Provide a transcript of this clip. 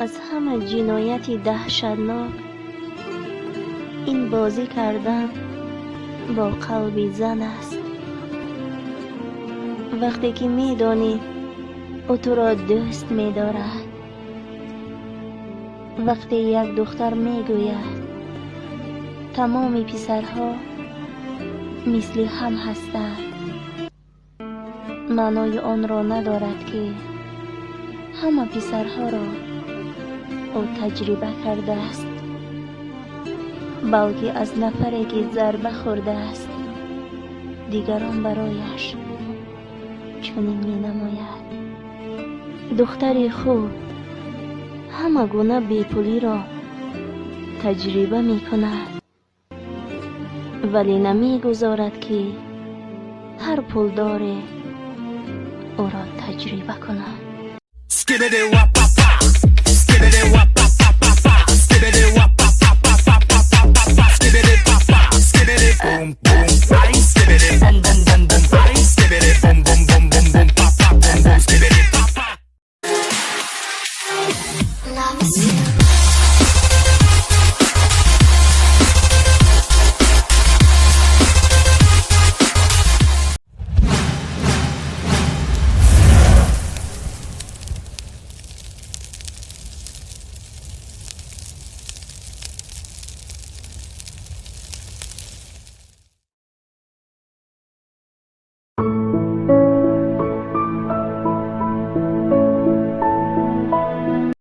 Аз ҳама ҷинояти даҳшатнок ин бозӣ кардан бо қалби зан аст. Вақте ки медонӣ, ӯ туро дӯст медорад. Вақте як духтар мегӯяд, тамоми писарҳо мисли ҳам ҳастанд, маънои онро надорад, ки ҳама писарҳоро ӯ таҷриба кардааст, балки аз нафаре, ки зарба хӯрдааст, дигарон барояш чунин менамояд. Духтари хуб ҳама гуна бепулиро таҷриба мекунад, вале намегузорад, ки ҳар пулдоре ӯро таҷриба кунад. Skibidi wap.